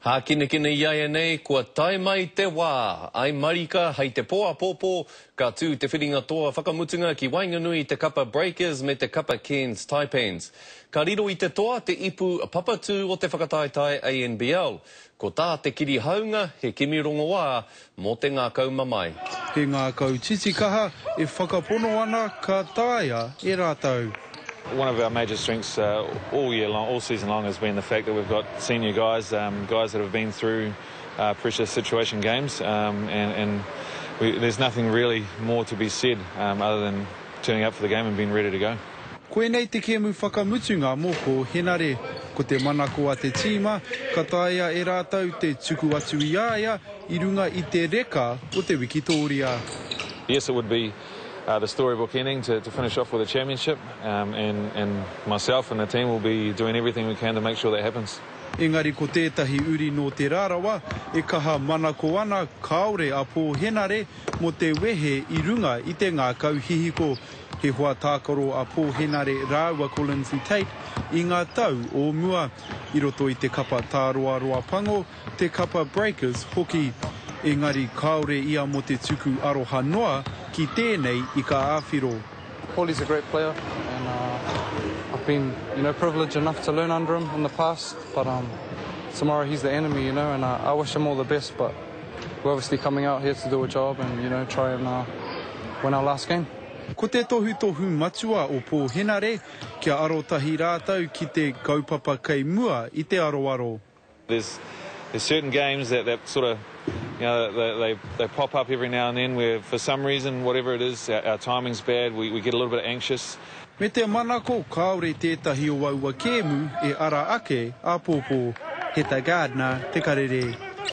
Hākinakina iaianei, kua tae mai te wā! Ai marika, hei te pō apōpō, ka tū te whiringa toa whakamutunga ki waenganui i te kapa Breakers me te kapa Cairns Taipans. Ka riro i te toa te ipu papatū o te whakataetae ANBL. Ko tā te kirihaunga, he kimi rongoā mō te ngākau mamae. He ngākau titikaha e whakapono ana ka taea e rātou. One of our major strengths all year long, all season long has been the fact that we've got senior guys, um, guys that have been through uh, pressure situation games, um, and, and we, there's nothing really more to be said um, other than turning up for the game and being ready to go. Koinei te kēmu whakamutunga mō Pō Henare. Ko te manako a te tīma, ka taea e rātou te tuku atu i a ia i runga i te reka o te wikitōria. Yes, it would be uh, the storybook ending to, to finish off with a championship, um, and, and myself and the team will be doing everything we can to make sure that happens. Engari ko tētahi uri nō Te Rarawa e kaha manako ana kāore a Pō Henare mō te wehe i runga i te ngākau hihiko. He hoa tākaro a Pō Henare rāua ko Lindsay Tait i ngā tau o mua, i roto i te kapa tāroaroa pango, te kapa Breakers hoki. Engari kāore ia mō te tuku aroha noa ki tēnei ika ā-whiro. Paulie's a great player and uh, I've been, you know, privileged enough to learn under him in the past, but um, tomorrow he's the enemy, you know, and uh, I wish him all the best, but we're obviously coming out here to do a job and, you know, try and uh, win our last game. Ko te tohutohu matua o Pō Henare, kia arotahi rātou ki te kaupapa kei mua i te aroaro. There's, there's certain games that, that sort of, you know, they, they, they pop up every now and then where for some reason, whatever it is, our, our timing's bad, we, we get a little bit anxious. Me te manako kāore tētahi o aua kēmu e ara ake āpōpō. Heta Gardner, Te Karere.